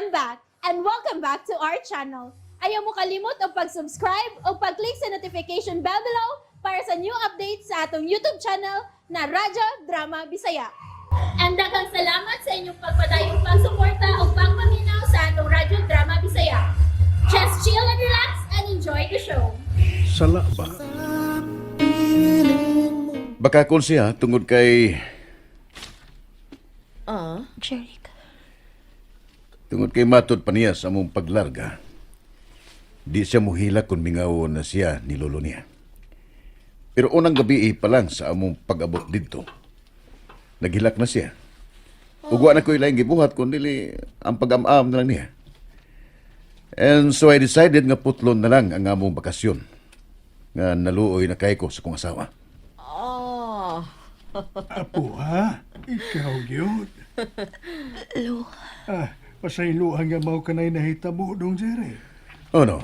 I'm back and welcome back to our channel. Ayaw mo kalimot og pag-subscribe o pag-click sa notification bell below para sa new updates sa atong YouTube channel na Radyo Drama Bisaya. And daghang salamat sa inyong pagpadayong pagsuporta o pagpaminaw sa atong Radyo Drama Bisaya. Just chill and relax and enjoy the show. Sala ba? Baka kung siya tungod kay Ah, Jeric. Tungod kay matod pa niya sa among paglarga. Di siya muhila kung mingaw na siya ni lolo niya. Pero unang gabi pa lang sa among pag-abot didto, naghilak na siya. Ug wa na ko'y laing gibuhat kun dili ang pag-am-am na lang niya. And so I decided nga putlon na lang ang among bakasyon. Nga naluoy na kay ko sa kong asawa. Ah. Apo ha? Ikaw gyud. Lo, Ah, pasayloan nga mao kanay nahitabo dong, Jerry. Oh no.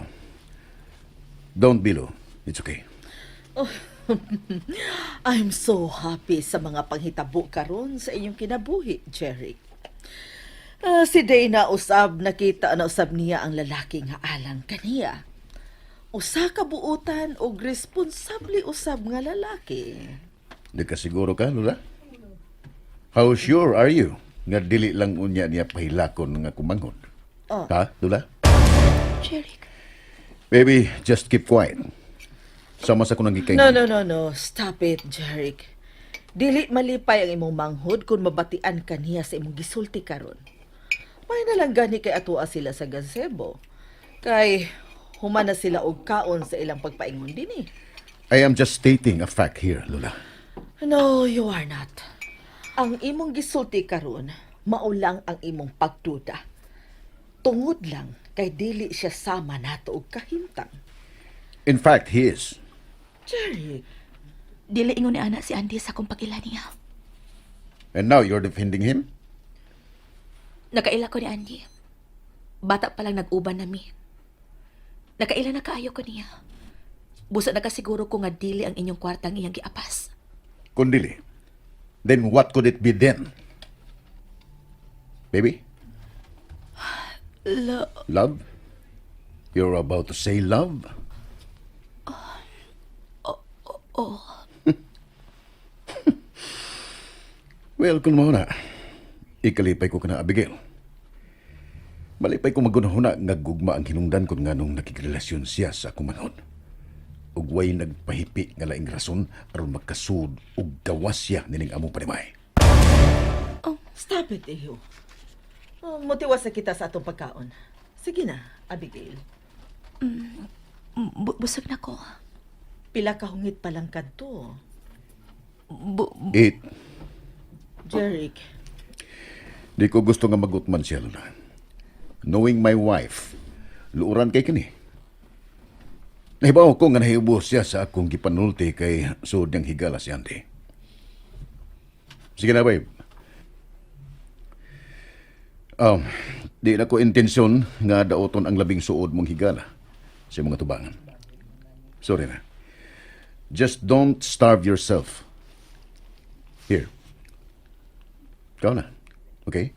Don't be, Lo. It's okay. I'm so happy sa mga panghitabo karon sa inyong kinabuhi, Jeric. Ah, si Dana usab, nakita na usab niya ang lalaki nga alang kaniya. Usa ka buutan og responsable usab nga lalaki. Di ka siguro ka, Lola? How sure are you nga dili lang unya niya pahilakon nga kumanghod? Oh. Ha, Lola? Jeric. Baby, just keep quiet. Sama sa kunang gikay. No, no, no, no. Stop it, Jeric. Dili malipay ang imong manghod kung mabatian ka niya sa imong gisulti karon. May na lang gani kay atoa sila sa gazebo. Kay human na sila og kaon sa ilang pagpaingon dinhi. I am just stating a fact here, Lola. No, you are not. Ang imong gisulti karon, mao lang ang imong pagduda. Tungod lang kay dili siya sama nato og kahimtang. In fact, he is. Jeric, Dili ingon ni ana si Andy sa akong pag-ila niya. And now you're defending him? Nakaila ko ni Andy. Bata pa lang nag-uban nami. Nakaila na kaayo ko niya. Busa nakasiguro ko nga dili ang inyong kwarta ang iyang giapas. Kung dili, then what could it be then? Baby? Love? You're about to say love? Oh. Well, kung mao na, ikalipay ko kana, Abigail. Malipay ko magunahuna nga gugma ang hinungdan kung nganong nakigrelasyon siya sa akong manghod. Ug way nagpahipi nga laing rason aron magkasud ug gawas siya nining among panimay. Stop it, iho. Oh, motiwas na kita sa atong pagkaon. Sige na, Abigail. Busog na ko. Pila ka hungit pa lang kadto. Eight. Jeric, Di ko gusto nga magutman siya, Lola. Knowing my wife, luuran kay kini. Nahibaw ko nga nahiubos siya sa akong gipanulti kay suod niyang higala si Andy. Sige na, babe. Di na ko intensyon nga daoton ang labing suod mong higala sa mga tubangan. Sorry na. Just don't starve yourself. Here. Ikaw na. Okay?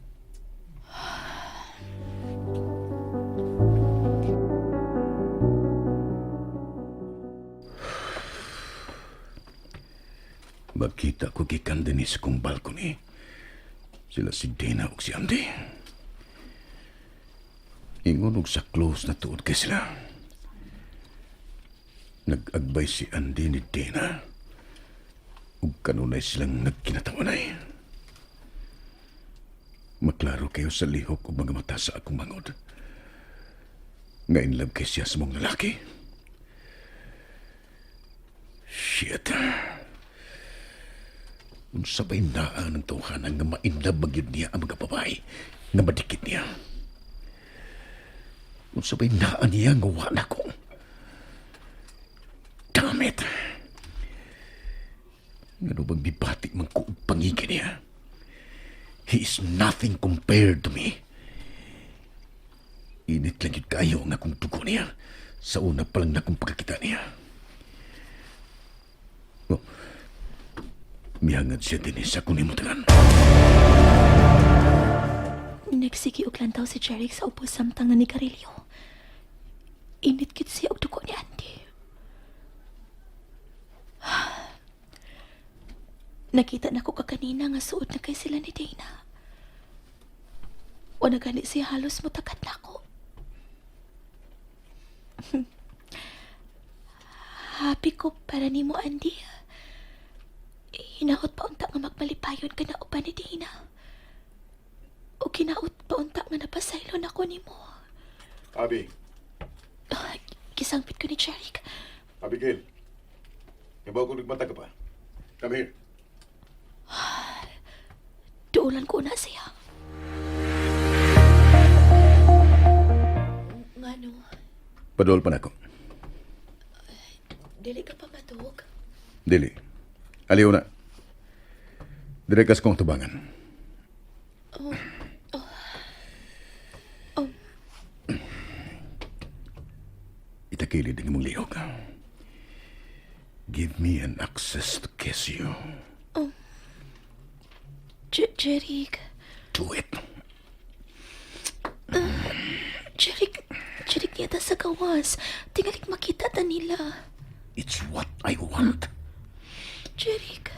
Makita ko gikan dinhi sa kong balcony. Sila si Dana ug si Andy. Ingon og sa close na tuod kay sila. Nag-agbay si Andy ni Dana. Ug kanunay silang nagkinatawanay. Maklaro kayo sa lihok ug mga mata sa akong manghod nga in love kay siya sa maong lalaki. Shit. Unsa ba'y naa ng tawhanan nga ma-inlove magyud niya ang mga babae nga madikit niya? Unsa ba'y naa niya nga wa na ko? Damn it! Ngano bang mibati man ko og pangigi niya? He is nothing compared to me. Init lang yun kayo ang akong dugo niya sa una pa lang nakong pagkakita niya. Oh, mihangad siya dinhi sa akong limutangan. Nagsige og lantaw si Jeric sa ubos samtang nanigarilyo. Init gid siya og dugo ni Andy. Nakita na ko kakanina nga suod na kay sila ni Dana. Wala gani siya halos mutakat na ako. Happy ko para nimo, Andy. Hinaot pa unta nga magmalipayon ka na uban ni Dana. O kinaot pa unta nga napasaylo na ko nimo. Abi, Ah, Gisangpit ko ni Jeric. Abigail. Ibaw ko nagbata ka pa. Come here. Duulan ko na siya. Ngano, Padol pa nako. dili ka pa matuog. Dili. Aliw na. Dire kas kong tubangan. Oh. Itakilid ang imong lihok. Give me an access to kiss you. Jeric, Do it. Jeric, Jeric niya ta sa gawas. Tingalik makita ta nila. It's what I want. Jeric,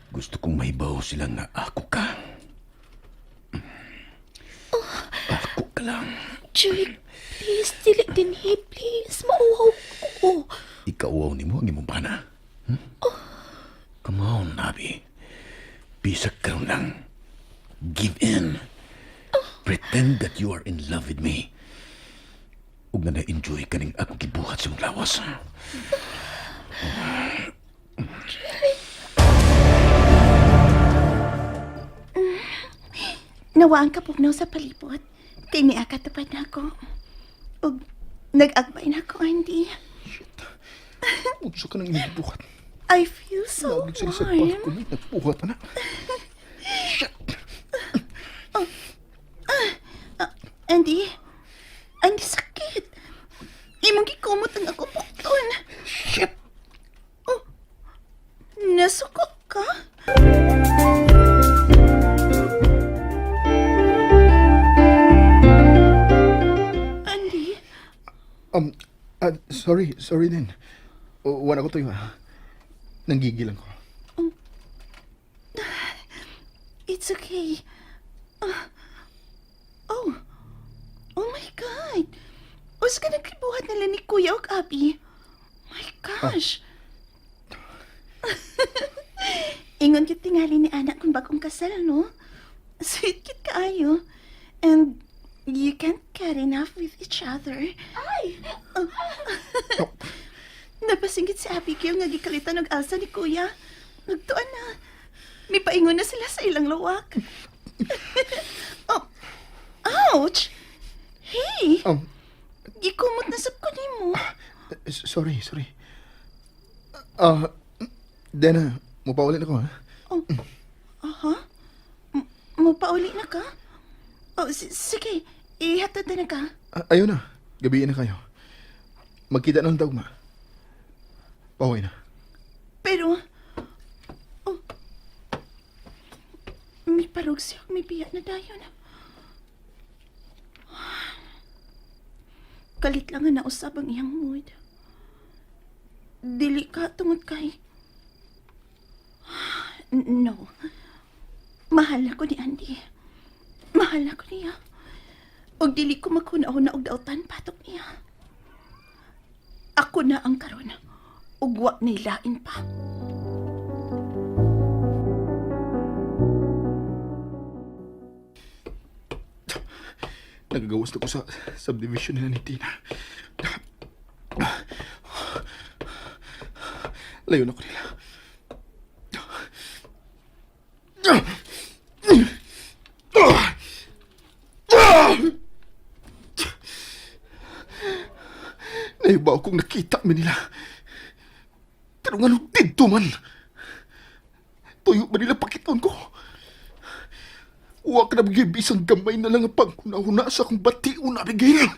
Gusto kong mahibaw sila nga ako ka. Ako ka lang. Jeric, please, dili dinhi, please. Mauhaw ko. Ikauaw ni mo ang imong bana. Hmm? Come on, Abby. Bisag karon lang. Give in. Pretend that you are in love with me. Ug na na-enjoy kaning akong gibuhat sa imong lawas. Nawa ang kapugnaw sa palibot. Kay niakatupad na ako. Ug nag-agbay na ako, Andy. Unsa ka nang imong gibuhat? I feel so Lagi sila sa warm. balcony, nagbuhat na. Andy, Andy, sakit. Imong gikumot ang ako pukton. Shit! Oh, nasuko ka? Andy, Sorry, sorry din. Wala ko tayo ha. Nanggigil lang ko. It's okay. Ah. Oh. Oh my God. Usa ka nagkibuhat nila ni Kuya og Abby. My gosh. Ingon kit tingali ni anak kung bagong kasal, no? Sweet kit kaayo. And you can't get enough with each other. Ay! Oh. Napasingit si Abigail nga gikalitan og asa ni Kuya. Nagtuan na. May paingon na sila sa ilang lawak. Oh, ouch! Hey! Gikumot na sab ko nimo. Sorry, sorry. Ah, Dana, mapaulit ako ha. Oh, aha. Mupauli na ka? Oh, sige. Ihatod na na ka. Ah, ayaw na. Gabiin na kayo. Magkita na lang tagma. Pauwi na. Pero, oh, may parog siya, may biya na dayon. Kalit lang nga nausab ang iyang mood. Dili ka tungod kay... No. Mahal ako ni Andy. Mahal ako niya. Og dili ko maghuna-huna og dautan patok niya. Ako na ang karon. Ug wa nilain pa. Nagagawas na ko sa subdivision nila ni Tina. Layo na ko nila. Naiba akong nakita mi nila. Pero nga nung dito man. Tuyo ba nila pakiton ko? Wa ka na bigay bisang gamay na lang ang pagkunahuna sa akong bation, Abigail.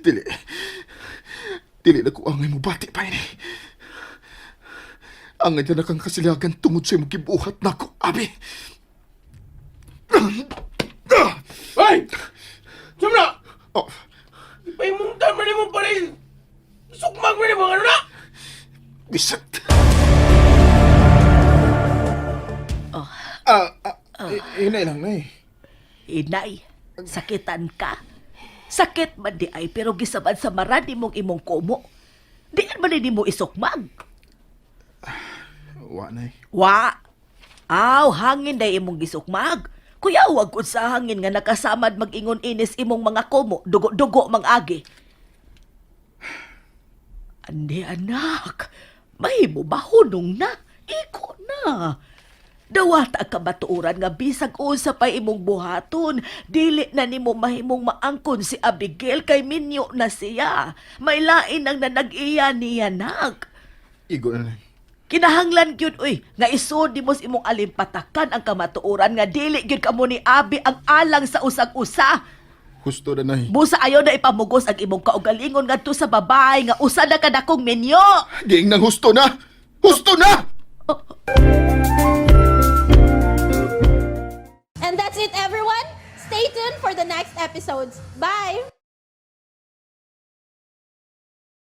Dili. Dili na ko angay mo bati pa ini. Angay na kang kasiliagan tungod sa imong gibuhat nako, Abi. Ay! Sumna! Oh, Pahimungtan man mo paril! Sukmag man mo ano na! bisat. Ah, ah, hinay lang na eh. Inay, sakitan ka. Sakit man di ay, pero gisabad sa marani mong imong kumo. Di man ni mo isukmag. Wa na eh. Wa! Aw, hangin day imong gisukmag. Kuya, wag kun sa hangin nga nakasamad mag-ingon inis imong mga kumo, dugo-dugo mang agi. Andi anak, mahimo ba hunong na? Iko na. Dawata ang kamatuoran nga bisag unsa pa imong buhaton, dili na nimo mahimong maangkon si Abigail kay minyo na siya. May lain ang nanag-iya niya nak. Igo na lang. Kinahanglan gyud uy nga isod nimo sa imong alimpatakan ang kamatuoran nga dili gyud kamo ni Abi ang alang sa usag-usa. Husto na nay. Busa ayaw na ipamugos ang imong kaugalingon ngadto sa babae nga usa na kadakong minyo. Giing nang husto na! Husto na! And that's it, everyone. Stay tuned for the next episodes. Bye!